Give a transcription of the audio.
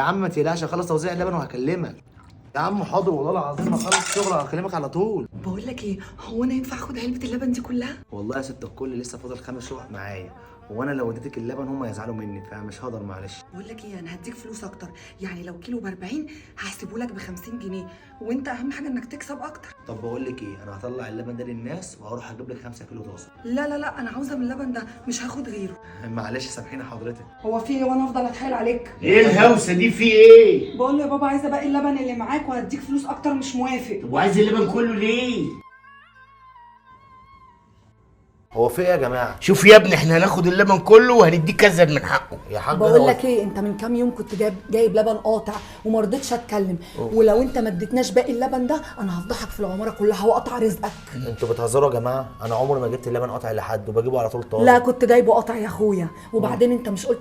عم ما تقلقش، اخلص توزيع اللبن وهكلمك. يا عم حاضر والله العظيم، اخلص شغل وهكلمك على طول. بقول لك ايه، هو انا ينفع اخد علبة اللبن دي كلها؟ والله يا ست الكل لسه فاضل 5 شقق معايا، وانا لو اديتك اللبن هم يزعلوا مني، فمش هقدر معلش. بقول لك ايه، انا هديك فلوس اكتر، يعني لو كيلو ب 40 هحسبه لك ب 50 جنيه، وانت اهم حاجة انك تكسب اكتر. طب بقول لك ايه، انا هطلع اللبن ده للناس وهروح اجيب لك 5 كيلو طازة. لا لا لا، انا عاوزه من اللبن ده، مش هاخد غيره. معلش سامحيني حضرتك. هو في ايه وانا افضل اتحايل عليك؟ ايه الهوسه دي؟ في ايه؟ بقول له يا بابا عايزه باقي اللبن اللي معاك وهديك فلوس اكتر، مش موافق. طب وعايز اللبن كله ليه؟ هو في ايه يا جماعة؟ شوف يا ابني، احنا هناخد اللبن كله وهنديك كذا من حقه. يا حاج بقول لك ايه، انت من كام يوم كنت جايب لبن قاطع وما رضيتش اتكلم، ولو انت ما اديتناش باقي اللبن ده انا هفضحك في العمارة كلها واقطع رزقك. انتوا بتهزروا يا جماعة؟ انا عمري ما جبت اللبن قاطع لحد، وبجيبه على طول طازة. لا كنت جايبه قاطع يا اخويا. وبعدين انت مش قلت